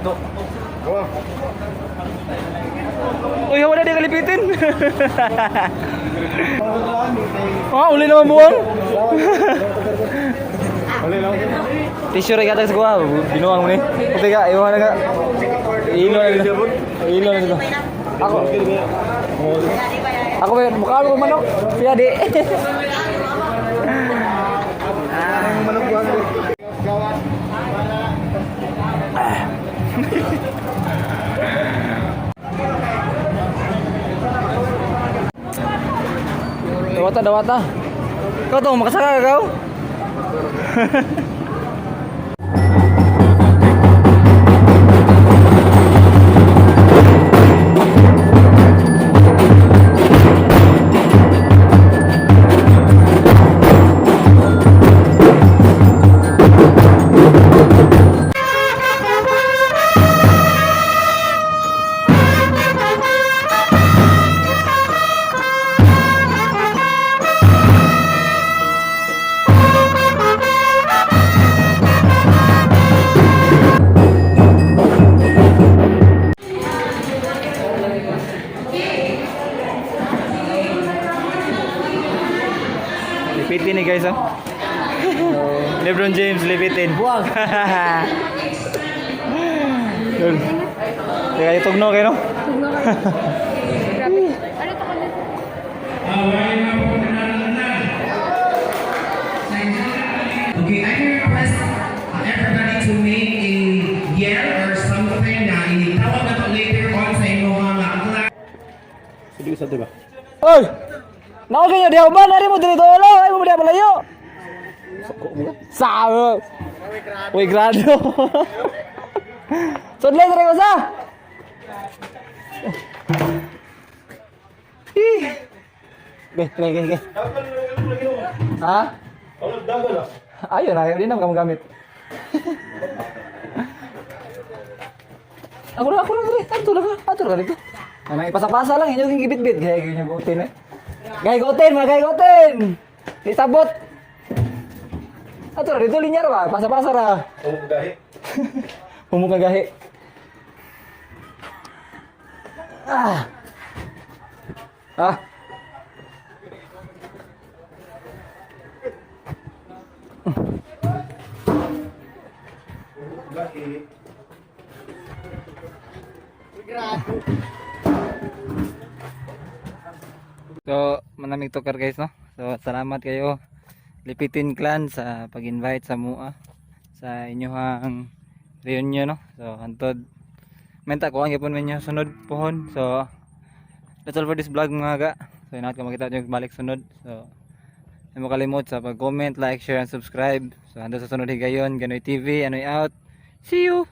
No. Uy, wala di kalipitin. Ah, uli naman buwang. Tissue rin katag sa kuha. Binuang mo ni. Teka, iwan na ka. Ilo na dito. Ilo na dito. Ako. Ako ba, mukha ko manok. Siya di. Dawata, dawata. Kau to, makasaka ka kau? Lipitin ni guys, oh. LeBron James, lipitin. Buwag. Teka, itugno kayo, no? Grabe. Ano to kanina? Okay, I can request everybody to make a yell or something na itawag na to later on sa inyong mga class. Oy! Nao kayo diha ba? Nari mo diri dolo. Ay mo diha malayo. Sa. Uy, grado. Sudlay diri ko sa. Ih. Ge, ge, ge, ge. Ha? Ayun, ayaw din naman gamit. Ako na, diri. Ato lang, ato lang dito. Ay, ipasa-pasa lang, inyo gibit-bit. Gaya, gaya, gutin eh. Gaya, gutin, mga gaya, gutin! Di sabot! Ato ra, dito linyar ba? Pasa-pasa ra. Pumukagahi. Pumukagahi. Ah! Ah! So, manamig tokar guys, no? So, salamat kayo Lipitin Clan sa pag-invite sa MUA sa inyuhang reunion, no? So, hantod menta ko ang gyapon ninyo sunod pohon. So, that's all for this vlog, mga ga. So, inaot ka makita nyo balik sunod. So, hindi mo kalimot sa pag-comment, like, share, and subscribe. So, hantod sa sunod higayon, Ganoy TV, Anoy out. See you!